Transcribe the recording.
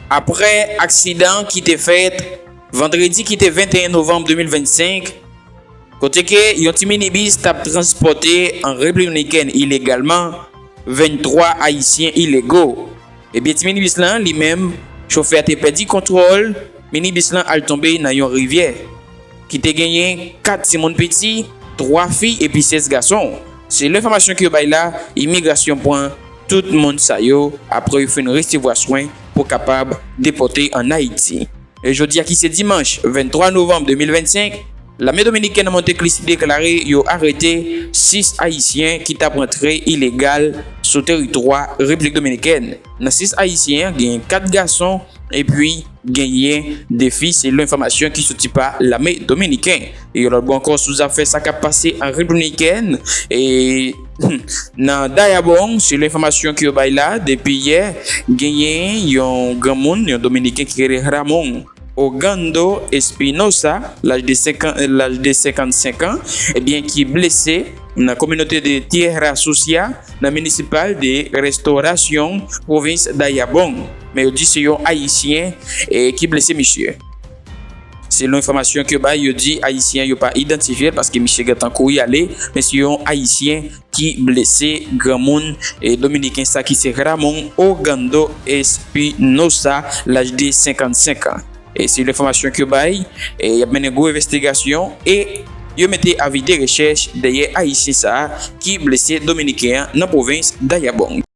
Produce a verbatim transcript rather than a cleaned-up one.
Aprè aksidan ki te fèt vandredi ki te venteyen novanm de mil vennsenk, kote ke yon ti minibis t ap transpòte an Repiblik Dominikèn ilegalman venntwa Ayisyen ilego. Ebyen, ti minibis lan, li menm, chofè a te pèdi kontwòl, minibis lan al tonbe nan yon rivyè ki te genyen kat timoun piti, twa fi epi sèz gason. Selon enfòmasyon ke yo bay la, imigrasyon pran tout moun sa yo aprè yo fin resevwa swen pou kapab depòte ann Ayiti. E jodi a ki se dimanch venntwa novanm de mil vennsenk, lame dominikèn Monte Cristi deklare yo arete sis Ayisyen ki t ap rantre ilegal sou teritwa Repiblik Dominikèn. Nan sis Ayisyen an, genyen kat gason epi genyen de fi, selon enfòmasyon ki soti pa lame dominiken. E yon lòt bò ankò, sou zafè sa k ap pase an Repiblik Dominikèn, e nan Dayabong, selon enfòmasyon ke yo bay la, depi yè, genyen yon granmoun, yon dominiken ki rele Ramon Ogando Espinosa, laj de senkant, laj de senkannsenk an, ebyen, ki blese nan kominote de Tierra Sucia, nan minisipal de Restauración, pwovens Dayabong. Men yo di se yon Ayisyen, e, ki blese misye. Selon enfòmasyon ke yo bay, yo di Ayisyen yo pa idantifye l paske misye gentan kouri ale, men se yon Ayisyen ki blese granmoun, e, dominiken sa ki se Ramon Ogando Espinosa, laj de senkannsenk an. E se enfòmasyon ke yo bay, e y ap mennen gwo envestigasyon, e yo mete avi de rechèch dèyè Ayisyen sa a ki blese dominiken an nan pwovens Dayabong.